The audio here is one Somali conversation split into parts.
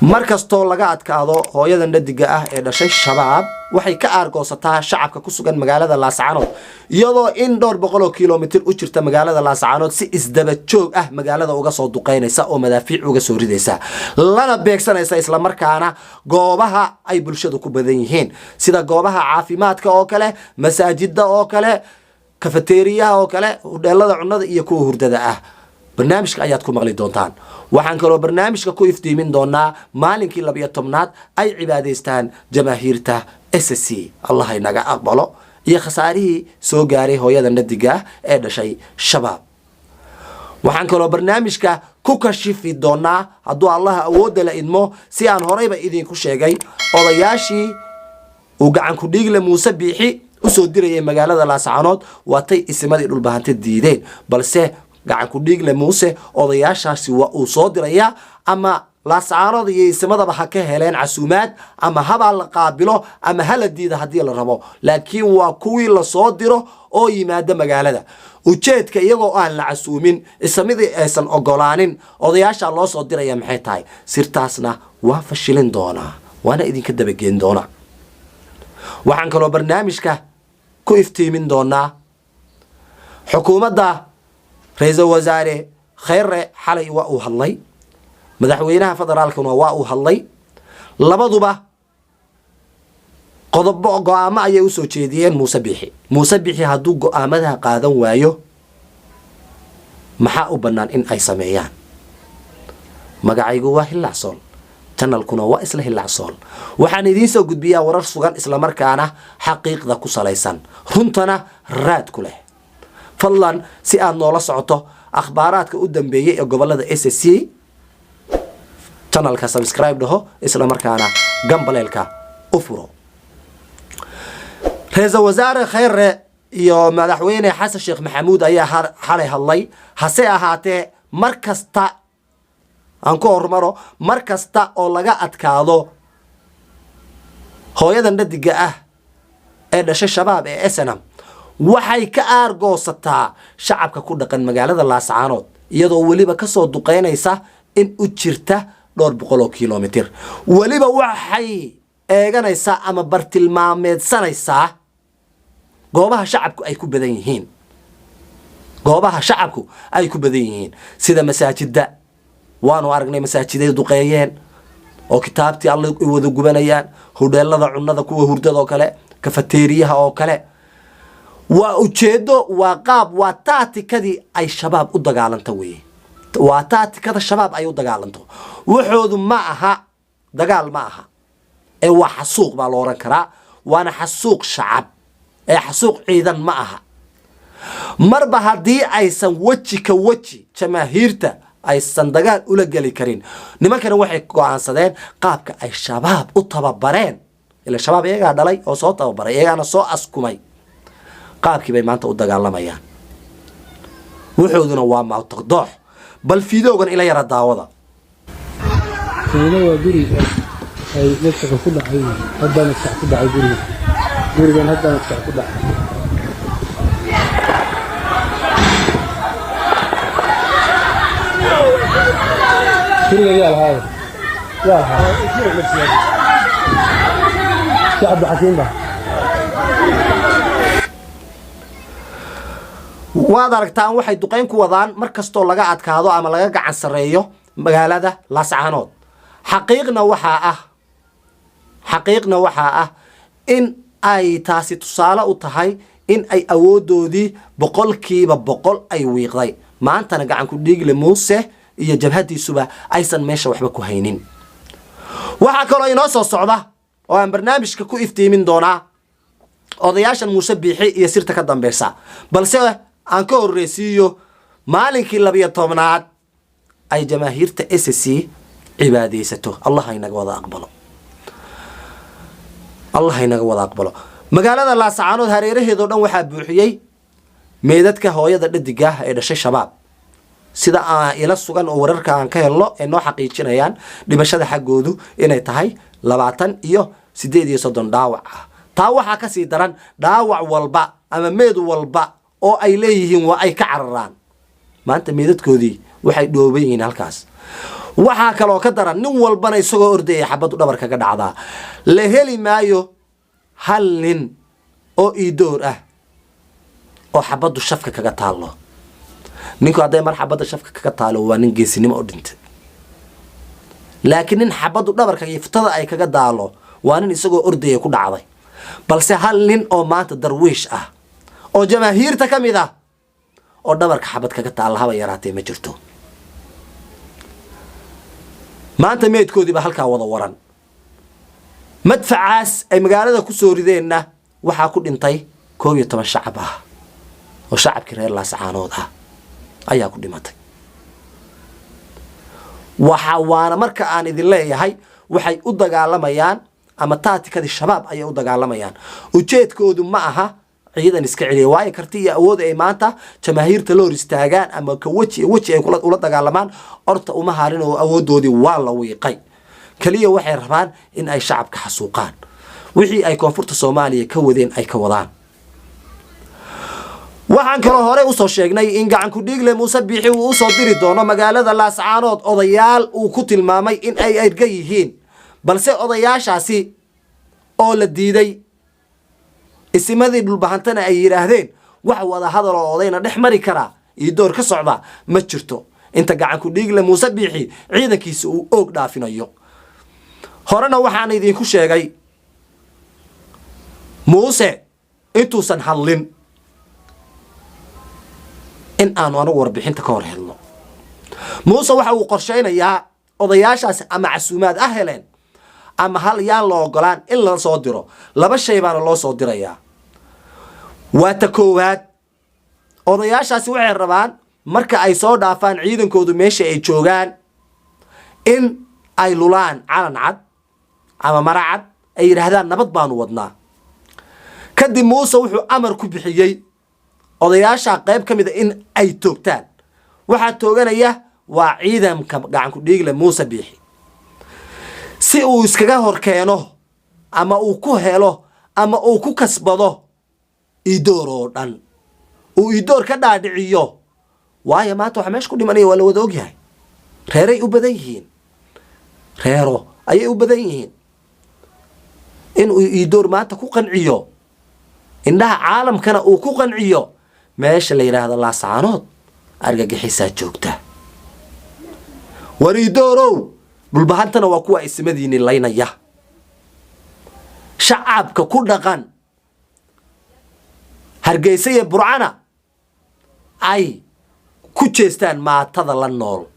Mar kastoo laga adkaado hooyadan dhadiga ah ee dhashay Shabaab, waxay ka aargoosataa shacabka ku sugan magaalada Laascaanood, iyadoo in dhowr boqol oo kilomitir u jirta magaalada Laascaanood si isdaba joog ah magaalada uga soo duqeynaysa oo madaafiic uga soo ridaysa, lana beegsanaysa islamarkaana goobaha ay bulshadu ku badan yihiin, sida goobaha caafimaadka oo kale, masaajida oo kale, kafeteriyaha oo kale, hudheelada cunada iyo kuwa hurdada ah. Barnaamijka ayaad ku maqli doontaan. Waxaan kaloo barnaamijka ku iftiimin doonaa maalinkii 12aad ay cibaadaystaan jamaahiirta SSC, Allah inaga aqbalo, iyo khasaarihii soo gaaray hooyada nadiga ah ee dhashay Shabaab. Waxaan kaloo barnaamijka ku kashifi doonaa, hadduu Allaha awoodda la idmo, si aan horeyba idinku sheegay, odayaashii uu gacanku dhiigle Muuse Biixi usoo dirayay magaalada Laascaanood. Waatay isimadii Dhulbahante diideen, balse gacanku dhiigle Muuse odayaashaasi waa uu soo dirayaa. Ama Laascaanood iyo isimadaba ha ka heleen casuumaad, ama habaa la qaabilo, ama hala diida haddii la rabo, laakiin waa kuwii lasoo diro oo yimaada magaalada. Ujeedka iyagoo aan la casuumin, isamidii aysan ogolaanin, odayaashaa loo soo diraya maxay tahay? Sirtaasna waa fashilin doonaa, waana idinka dabageen doonaa. Waxaan kaloo barnaamijka ku iftiimin doonaa xukuumadda Ra-iisul Wasaare Khayre. Xalay waa uu hadlay, madaxweynaha federaalkuna waa uu hadlay. Labaduba qodobo go-aamo ayay usoo jeediyeen Muuse Biixi. Muuse Biixi hadduu go-aamadaha qaadan waayo, maxaa u bannaan in ay sameeyaan? Magacaygu waa Hillacsool, channelkuna waa isla Hillacsool. Waxaan idiin soo gudbiyaa warar sugan, islamarkaana xaqiiqda ku salaysan, runtana raad ku leh. Fadlan, si aad noola socoto akhbaaraadka u dambeeyey ee gobolada SSC, channelka subscribe dhaho, isla markaana gambaleelka u furo. Ra-iisul Wasaare Khayre iyo Madaxweyne Xasan Sheekh Maxamuud ayaa xalay hadlay. Hase ahaatee, mar kasta aan ku hormaro, mar kasta oo laga adkaado hooyadan dhadiga ah ee dhashay Shabaab ee SNM, waxay ka aargoosataa shacabka ku dhaqan magaalada Laascaanood, iyadoo weliba kasoo duqeynaysa in u jirta dhowr boqol oo kilomitir. Weliba waxay eeganaysaa ama bartilmaameedsanaysaa goobaha shacabku ay ku badan yihiin, goobaha shacabku ay ku badan yihiin, sida masaajida. Waanu aragnay masaajiday duqeeyeen oo kitaabtii Alle ay wada gubanayaan, hudheelada cunada, kuwa hurdada oo kale, kafateeriyaha oo kale. Waa ujeedo, waa qaab, waa taatikadii ay Shabaab u dagaalanto weye. Waa taatikada Shabaab ay u dagaalanto. Waxoodu ma aha dagaal, ma aha ee waa xasuuq baa lo oran karaa, waana xasuuq shacab ee xasuuq ciidan ma aha. Marba haddii aysan weji ka weji jamaahiirta aysan dagaal ula geli karin, nimankana waxay go-aansadeen qaabka ay Shabaab u tababareen. Ila Shabaab iyagaa dhalay oo soo tababaray, iyagaana soo askumay. Qaabkii bay maanta u dagaalamayaan, wuxooduna waa mawtaqdoox. Bal fiidoogan ila yara daawada. Kanina waa guri ay madfacu ku dhacay. Haddaa madfac ku dhacay guriga, gurigan haddaa madfac ku dhacay. Guriga yaa lahaada, yaa lahaa si Cabdixakiim ba. Waad aragtaan, waxay duqeyn ku wadaan mar kastoo laga adkaado ama laga gacan sarreeyo magaalada Laascaanood. Xaqiiqna waxaa ah in ay taasi tusaale u tahay in ay awoodoodii 100% ay wiiqday, maantana gacanku dhiigle Muuse iyo jabhadiisuba aysan meesha waxba ku haynin. Waxaa kaloo inoo soo socda oo aan barnaamijka ku iftiimin doonaa odayaashan Muuse Biixi iyo sirta ka dambeysa, balse aan ka horreysiiyo maalinkii 12aad ay jamaahiirta SSC cibaadaysato. Allah inaga wada aqbalo, Allah inaga wada aqbalo. Magaalada Laasacaanood hareeraheedoo dhan waxaa buuxiyey meedadka hooyada dhadiga ah ee dhashay Shabaab. Sida aan ila sugan oo wararka aan ka helno ee noo xaqiijinayaan, dhimashada xaggoodu inay tahay 20 iyo 38 dhaawac ah. Taa waxaa kasii daran, dhaawac walba ama meed walba oo ay leeyihiin waa ay ka cararaan. Maanta meedadkoodii waxay dhooban yihiin halkaas. Waxaa kaloo ka daran, nin walbana isagoo ordayay xabaddu dhabar kaga dhacdaa. La heli maayo hal nin oo iidoor ah oo xabaddu shafka kaga taallo. Ninku hadday mar xabadda shafka kaga taalo, waa nin geesinimo u dhintay, laakiin nin xabaddu dhabarka iyo futada ay kaga daalo waa nin isagoo ordaya ku dhacday. Balse hal nin oo maanta Darwiish ah oo jamaahiirta ka mid ah oo dhabarka xabad kaga taalla haba yaraatee ma jirto. Maanta meydkoodii baa halkaa wada waran. Madfacaas ay magaalada ku soo rideenna waxaa ku dhintay 11 shacab ah oo shacabkii reer Laascaanood ah ayaa ku dhimatay. Waxa waana marka aan idin leeyahay waxay u dagaalamayaan ama taatikadii Shabaab ayay u dagaalamayaan. Ujeedkoodu ma aha ciidan iska celiya, waayo karti iyo awood ay maanta jamaahiirta la hor istaagaan ama ka weji weji ay ula dagaalamaan orta uma harin, oo awoodoodii waa la wiiqay. Keliya waxay rabaan in ay shacabka xasuuqaan, wixii ay koonfurta Soomaaliya ka wadeen ay ka wadaan. Waxaan kaloo hore usoo sheegnay in gacanku dhiigle Muuse Biixi uu usoo diri doono magaalada Laascaanood odayaal uu ku tilmaamay in ay erga yihiin, balse odayaashaasi oo la diiday, isimadii Dhulbahantana ay yidhaahdeen wax wada hadal oo odayna dhex mari karaa iyo door ka socda ma jirto inta gacanku dhiigle Muuse Biixi ciidankiisa uu Oog dhaafinayo. Horena waxaan idinku sheegay Muuse intuusan hadlin in aanu anagu warbixinta ka hor helno. Muuse waxa uu qorshaynayaa odayaashaasi ama casuumaad ah heleen ama hal yaan la ogolaan in la soo diro. Laba shay baana loo soo dirayaa. Waa ta koowaad, odayaashaasi waxay rabaan marka ay soo dhaafaan ciidankoodu meesha ay joogaan in ay lulaan calan cad ama mara cad, ay yidhaahdaan nabad baanu wadnaa. Kadib Muuse wuxuu amar ku bixiyey odayaasha qayb ka mida in ay toogtaan. Waxaa tooganaya waa ciidanka gacanku dhiigle Muuse Biixi, si uu iskaga hor keeno ama uu ku helo ama uu ku kasbado Iidoor oo dhan, uu Iidoor ka dhaadhiciyo. Waayo maanta waxa meesha ku dhimanaya waa la wada ogyahay, reeray u badan yihiin, reero ayay u badan yihiin. Inuu Iidoor maanta ku qanciyo, indhaha caalamkana uu ku qanciyo, meesha la yidhaahdo Laasaanood argagixisaa joogta. War Iidoorow, Dhulbahantana waa kuwa ismadiini laynaya, shacabka ku dhaqan Hargeysa iyo Burcana ay ku jeestaan, maatada la nool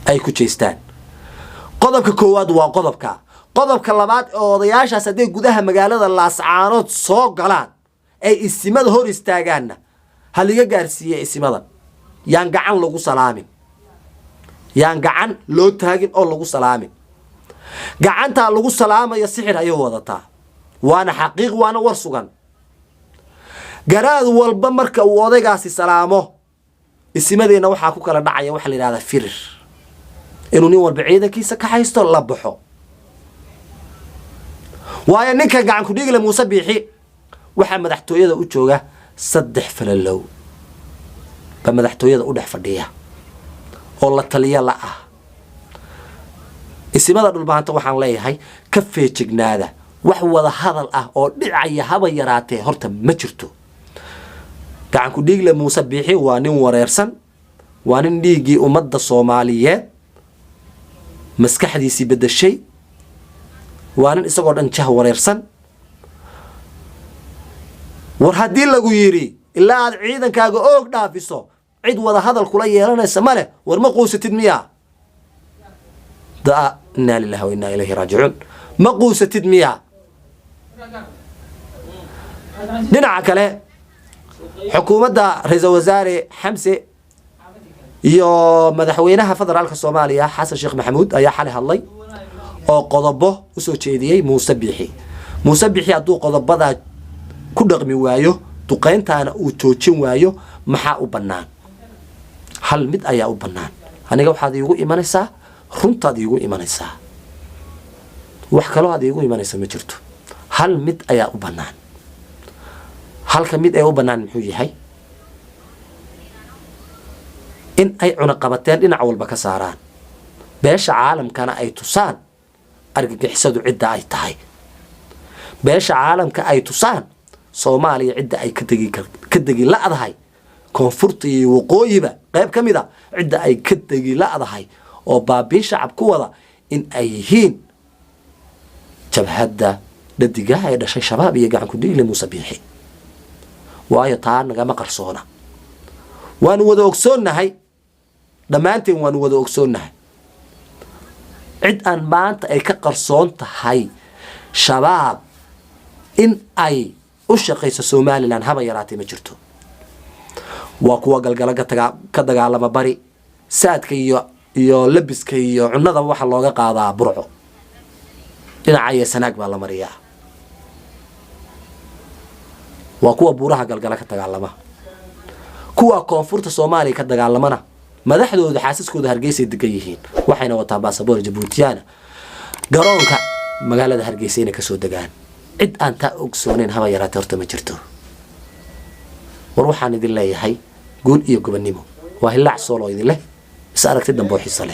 ay ku jeestaan. Qodobka koowaad waa qodobka. Qodobka labaad, oo odayaashaas hadday gudaha magaalada Laascaanood soo galaan ay isimada hor istaagaanna, haliga gaarsiiye isimada, yaan gacan lagu salaamin, yaan gacan loo taagin oo lagu salaamin. Gacantaa lagu salaamayo sixir ayay wadataa, waana xaqiiq, waana war sugan. Garaad walba marka uu odaygaasi salaamo, isimadeenna waxaa ku kala dhacaya waxaa la yidhahdaa firir, inuu nin walba ciidankiisa ka haysto la baxo. Waayo ninka gacan ku dhiigle Muuse Biixi waxaa madaxtooyada u jooga saddex falalow baa madaxtooyada u dhex fadhiya oo la taliya la ah. Isimada Dhulbahanta waxaan leeyahay ka feejignaada. Wax wada hadal ah oo dhicaya haba yaraatee horta ma jirto. Gacanku dhiigle Muuse Biixi waa nin wareersan, waa nin dhiiggii ummadda Soomaaliyeed maskaxdiisii bedeshay, waa nin isagoo dhan jah wareersan. War haddii lagu yidhi ilaa aad ciidankaaga Oog dhaafiso cid wada hadal kula yeelanaysa ma leh, war ma quusatid miyaa? Da inaa lilahi wa innaa ilayhi raajicuun. Ma quusatid miyaa? Dhinaca kale, xukuumadda ra-iisul wasaare Xamse iyo madaxweynaha federaalka Soomaaliya Xasan Sheekh Maxamuud ayaa xalay hadlay oo qodobo usoo jeediyey Muuse Biixi. Muuse Biixi hadduu qodobadaa ku dhaqmi waayo, duqeyntaana uu joojin waayo, maxaa u bannaan? Hal mid ayaa u bannaan. Aniga waxaad iigu imanaysaa runtaad iigu imanaysaa, wax kaloo aad iigu imanaysa ma jirto. Hal mid ayaa u bannaan. Halka mid ee u bannaan muxuu yahay? In ay cunaqabateen dhinac walba ka saaraan, beesha caalamkana ay tusaan argagixisadu cidda ay tahay, beesha caalamka ay tusaan Soomaaliya cidda ay ka degi la'dahay, koonfurta iyo waqooyiba qayb ka mid a, cidda ay ka degi la'dahay oo baabiin shacab ku wada in ay yihiin jabhadda dhadigaha ee dhashay Shabaab iyo gacan ku-dhiigle Muuse Biixi. Waayo, taa nagama qarsoona, waanu wada ogsoonnahay dhammaanteen, waanu wada ogsoonnahay. Cid aan maanta ay ka qarsoon tahay Shabaab in ay u shaqayso Somaliland haba yaraatay ma jirto. Waa kuwa Galgala ka dagaalama, bari saadka iyo labiska iyo cunadaba waxaa looga qaadaa Burco, dhinaca iyo Sanaag baa la mariyaa. Waa kuwa buuraha Galgala ka dagaalama. Kuwa koonfurta Soomaaliya ka dagaalamana madaxdooda, xaasaskooda Hargeysay degan yihiin, waxayna wataa baasaboor Jabuutiyana, garoonka magaalada Hargeysa inay kasoo degaan. Cid aan taa ogsooneyn haba yaraatee horta ma jirto. War waxaan idin leeyahay guul iyo gobonnimo. Waa Hillaac Sooloo idin leh is aragti dambe oo xiiso leh.